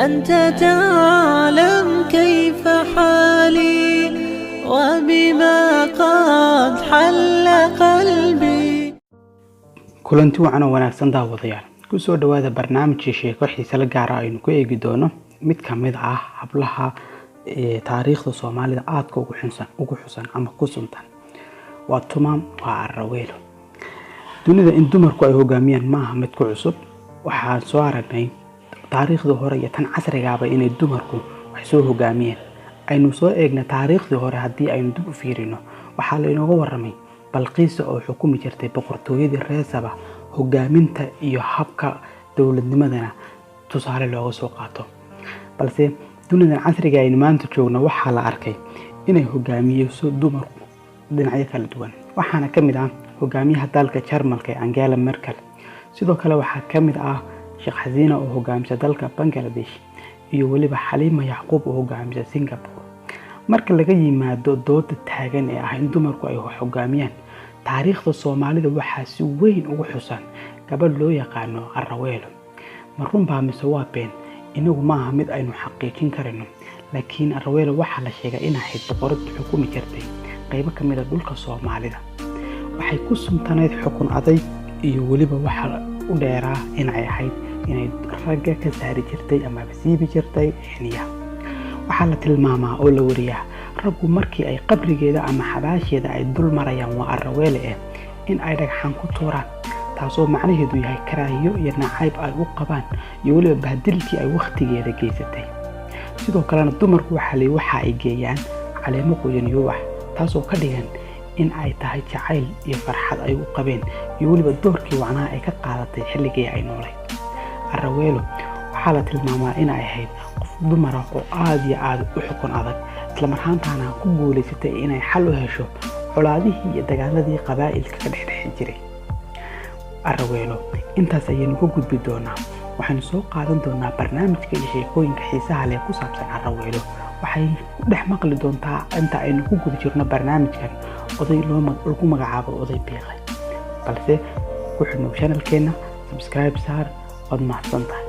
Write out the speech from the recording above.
أنت تعلم كيف حالي وبما قد حل قلبي. Kulanti wacan oo wanaagsan, daawadayaal. Kusoo dhawaada barnaamijkii sheeko xiise la gaara aynu ku eegi doono mid ka mid ah hablaha ee taariikhda Soomaalida aadka ugu xusan ama ku suntan. Waa tuma? Waa Araweelo. Dunida in dumarku ay hogaamiyaan maaha mid ku cusub. Waxaan soo aragnay taariikhdii hore iyo tan casrigaaba inay dumarku wax soo hogaamiyeen. Aynu soo eegnay taariikhdii hore. Haddii aynu dib u fiirino, waxaa lainooga waramay Balqiisa oo xukumi jirtay boqortooyadii reer Saba, hogaaminta iyo habka dowladnimadana tusaale looga soo qaato. Balse dunidan casriga aynu maanta joogno, waxaa la arkay inay hogaamiyeyso dumarku dhinacyo kala duwan. Waxaana ka mid ah hogaamiyaha dalka Jarmalka ee Angela Merkel. Sidoo kale waxaa ka mid ah Sheekh Xasiina oo hogaamisa dalka Bangladesh, iyo weliba Xaliima Yacquub oo hogaamisa Singapore. Marka laga yimaado dooda taagan ee ah in dumarku ay hogaamiyaan, taariikhda Soomaalida waxaa si weyn ugu xusan gabadh loo yaqaano Araweelo. Ma runbaa mise waa been? Inagu maaha mid aynu xaqiijin karayno, laakiin Araweelo waxaa la sheegay in ahayd boqorad xukumi jirtay qaybo ka mid a dhulka Soomaalida. Waxay ku suntanayd xukun adayg, iyo weliba waxa u dheeraa inay ahayd inay ragga ka saari jirtay amaba siibi jirtay xiniyaha. Waxaa la tilmaamaa oo la wariyaa raggu markii ay qabrigeeda ama xabaasheeda ay dul marayaan, waa Araweele eh, in ay dhagxaan ku tuuraan, taasoo macnaheedu yahay karaahiyo iyo nacayb ay u qabaan, iyo weliba bahdilkii ay wakhtigeeda geysatay. Sidoo kalena dumarku waxaa la waxa ay geeyaan caleemo qoyan iyo ubax, taasoo ka dhigan in ay tahay jacayl iyo farxad ay u qabeen, iyo weliba doorkii wacnaha ay ka qaadatay xilligii ay noolayd. Araweelo waxaa la tilmaamaa in ay ahayd qof dumara oo aada iyo aada u xukun adag, islamarhaantaana ku guulaysatay inay xal u hesho colaadihii iyo dagaaladii qabaa'ilka ka dhexdhexi jiray. Araweelo intaas ayaynu ka gudbi doonaa. Waxaynu soo qaadan doonaa barnaamijka iyo sheekooyinka xiisaha leh ku saabsan Araweelo. Waxay ku dhex maqli doontaa inta aynu ku guda jirno barnaamijkan oday lagu magacaabo Oday Biiqay. Balse ku xidhnow channelkeenna, subscribe saar. Waad mahadsan tahay.